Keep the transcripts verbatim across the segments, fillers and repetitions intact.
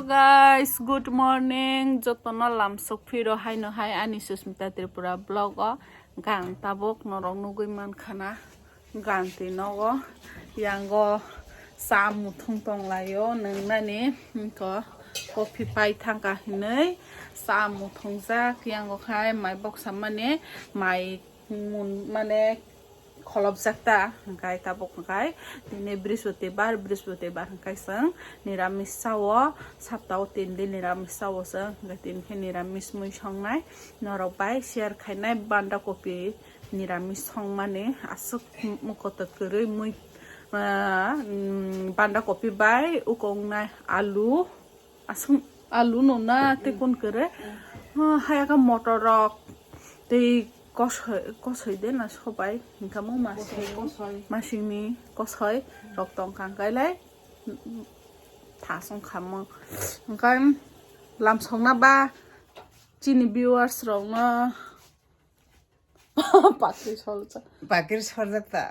Guys, good morning. Jotono lamsok phiro haino hai ani Susmita Tripura vlog o. Gang tabuk norok nugui mankha na. Gang twi nogo. Yango sa muthung tonglaio nwngnani. Hinko coffee pai thangkha hinwi sa muthungjak. Yango khai mai boksa mani mai mun mane kholopjak ta, hwnkhe tabuk hwnkhe tini brihospatibar, brihospatibar hwnkhe chwng niramis chao, saptao tin din niramis chao chwng, hwnkhe tini khe niramis mui songnai, norok bai share khainai banda kopi niramis songmani aswk mwkhwtwk kwrwi mui, ah, mm, banda kopi bai uko wngnai alu, aswk alu no na tei kun kwrwi, ah, hayaka motor rok tei kosoi, kosoi de na sobai hinkhamo masing, kosoi, kosoi. Masingni kosoi rok tongkha hwnkhe lai thas wngkha mo. Hwnkhe lamsokna ba chini viewers rokno pakri soljak. Pakri soljak ta.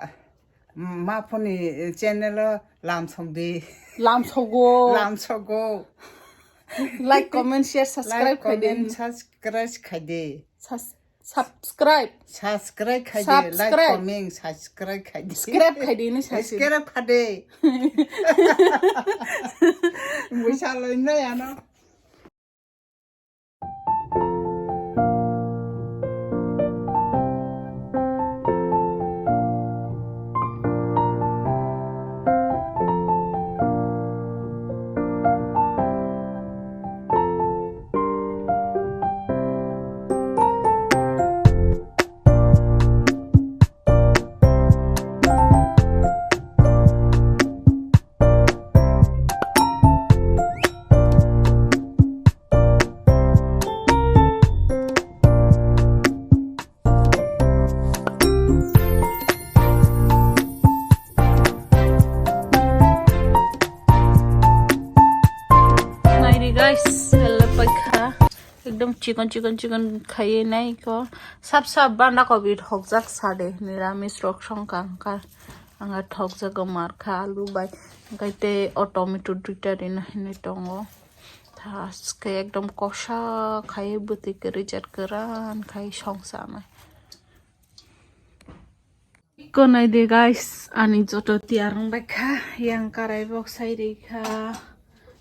Ma phone ni channel o lamsok di. Lamsogo. Lamsogo. Like, comment, share, subscribe khai di. Like, comment, subscribe khai di. Subscribe. Subscribe khai di, like, comment, subscribe khai di. Subscribe khai di, ni sasi. Subscribe khai di. Buisa loinai ano. Nairi guys, hello paikha. Ekdom chikon chikon chikon khaiye nai ko. Sap sap banda kobi thokjak sade. Niramis rok songkha hwnkha. Anga thokjago markha alu bai. Hwnkhe tei o tomato duita rina hinwi tongo. Thaske ekdom kosa khai bwtwi kwrwi jat kwran khai songsa nai. Konai de guys, ani joto tiyar wng bai kha, yang karai bok sai ri kha,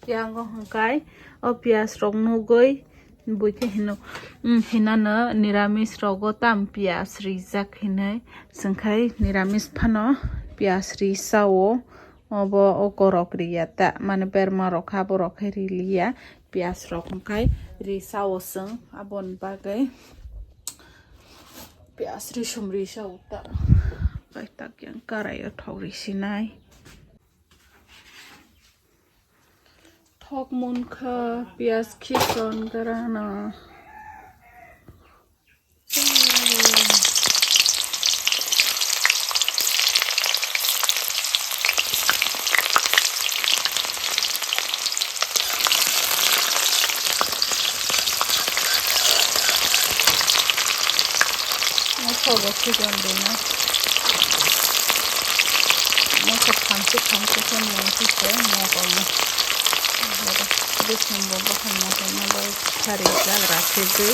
yang o hwnkhe o piyaj rok nugui bui khe hino, mm, hinano niramis rogo tam piyaj rijak hinwi, chwng khai niramis phano piyaj ri chao. Obo o korok riya ta, mane berma rok kha, borok khe riliya. Piyaj rok hwnkhe ri sao chwng, aboni bagwi piyaj ri sum ri sao ta. Kaitak yang karai o thok ri sinai. Thok munkha piyaj khison garana. Moso bo sigon dina. Moso khamsi khamsi khe mungsi se mokolno. Bising bo bwkhang mokolno bai. Sari jagra khe twi.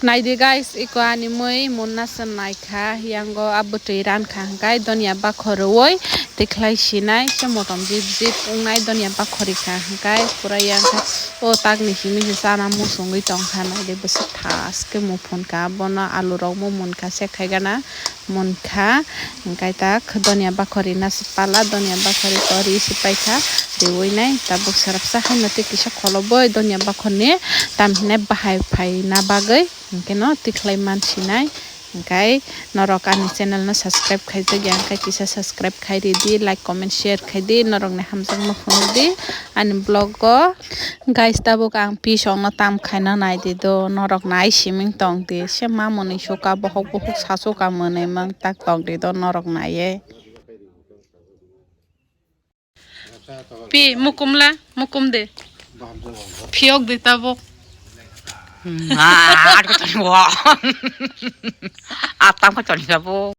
Naidi guys, iko ani mui munna se naikha, yango a bwtwi rankha hwnkhe donya bakhorwi tikhlai sinai se motom jip jip wngnai donya bakhorikha hwnkhe pura yang khe o takni simi se chana muchungwi tongkha. Naidi bwswk thaske muphun kha, bono alu rok mumun kha se khaigana. Munkha, hwnkhe tak donya bakhori na se pala, donya bakhori tori se paikha, riwi nai tabuk sarapsa haino tei kisa kholobwi donya bakhorni tam hinai bahai phaina bagwi hwnkhe no tikhlai mansinai. Hwnkhe norok ani channel no subscribe khaijak ya, hwnkhe kisa subscribe khai ridi, like, comment, share khai di, norokni hamjakma phunuk di ani vlog o. Guys, tabuk ang pisok no tam khaina nai di do, norok nai siming tong di, se ma mwnwi suka, bohok bohok sa suka mwnwi mang tak tong di do, norok nai ye. Pi, mukum la, mukum de. Phiyok de tabuk. Hmm, ah, at ko tani wa. Atam ko tani tabuk.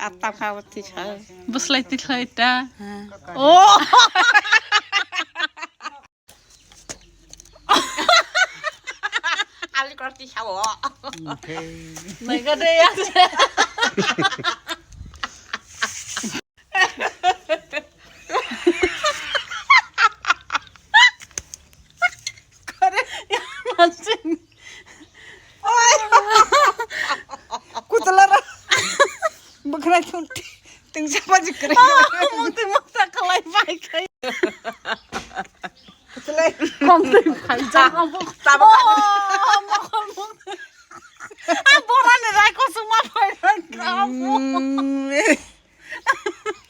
Atam ka wati sa. Buslai ti khlai ta. Oh. Ali korti sawo. Naiga de ya. Kore ya masin. Kutulara. Bukra chunti. Tingsa pa jikre. Mukti mukta kalai pai kai. Kutlai. Kom twi phaijak abo. Tabuk. Oh, mokol mokol. Ah, borani rai kosuma phaijak abo. Mm, eh.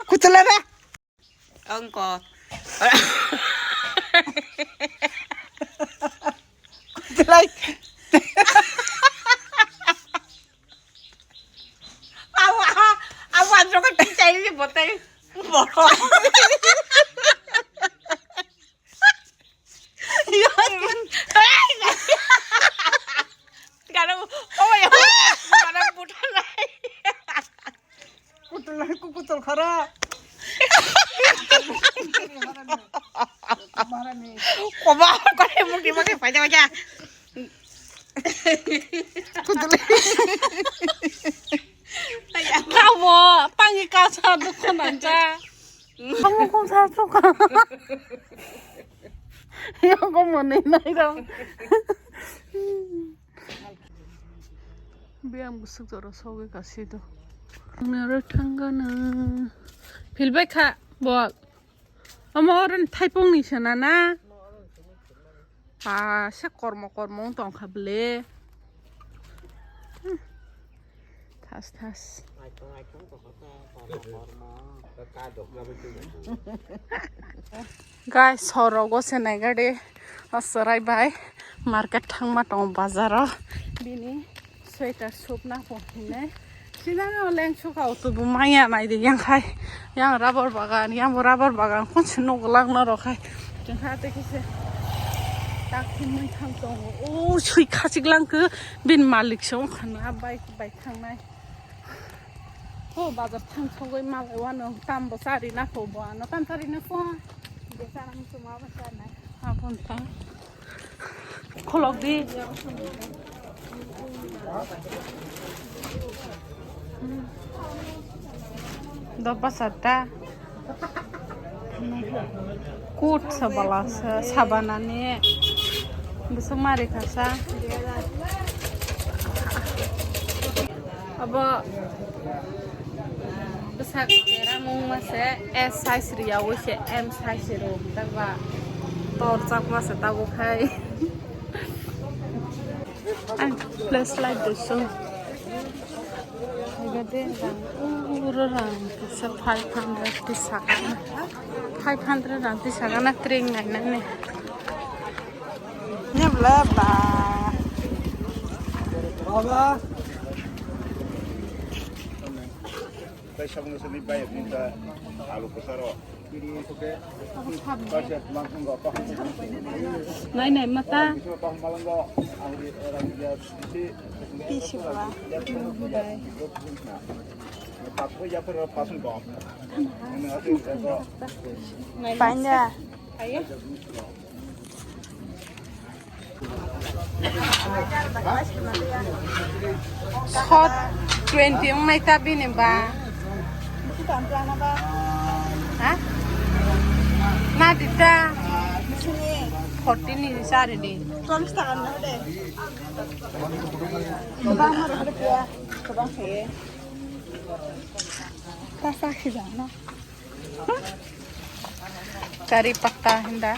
Kutlai re. Ongko. Kutlai. Awa, awa, jogo kichai ni botai. Boro. Garo, oh ya, mana buta nai. Kutul nai, ku kutul khara. Koba, kore muki muki paja paja. Kutul. Kamu, pangi kasa dukun aja. Kamu kok satu kan? Yang kau mana ini dong? Biang busuk jora soge kasi do. Nara thanggana. Philbai kha bol. Omo oren thaipung ni sana na. Pa se kormo kormo wng tong kha ble. Hmm. Thas thas. Guys, sorogo se naigade aswrai bai market thangma tongo bazaro. Bini sweater supna po hinwi. Sinano leng suka o tubu maya nai di yang khai. Yang rubber bagan, yang bo rubber bagan, kun si nok lang na rok khai. Jeng ha te kise tak thumui thang tongo. O sui khachik lang ke bin malik se ong khana bai bai thangnai. O bazar thang sogoi malai wano tam bo sari na po bo ano tam sari na po. Be sana musu ma ba sana. Abon ta. Kholok di. Dopa sata. Kut sabala sa-, sabanani. Besok mari kasa. Abo bwsak cheramung mase S size riyawi se M size ro, takba torjak mase tabuk hai. Ang flashlight dusung. Agade rang, uro rang kisa five hundred tisakana. Five hundred rang tisakana tring nainani. Ni bla ba. Baba. Tei sabungni simi bai ni ta alu kwcharo. Nai nai mata. Pisipla. Panya. Sot twenty wngnai ta bini ba. Ha? Na dita. Forty ni sari di. Cholish taka no de. Bang ma de ya. Kobang khe. Ta sa khi jang na. Kari patta hinda.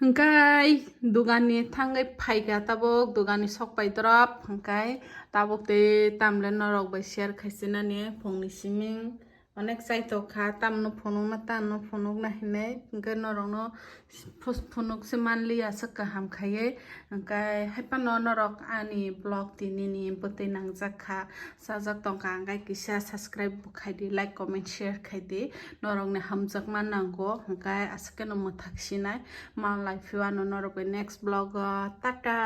Hwnkhe duganni thangwi phaikha tabuk, duganni sok pai drop, hwnkhe tabuk tei tamle norok bai share khaisinani phungni siming. Onek chaitokha, tamno phunukna, tamno phunukna hinwi, hwnkhe norokno phus-, phunukse manliya, aswk kaham khaiwi. Hwnkhe haiphano norok ani vlog tinini bwtwi nangjakha, chajak tongkha, hwnkhe kisa subscribe bo khaidi, like, comment, share khaidi. Norokni hamjakma nango, hwnkhe aswk kheno mwthak sinai. Malai phiwano norok bai next vlog o. Tata!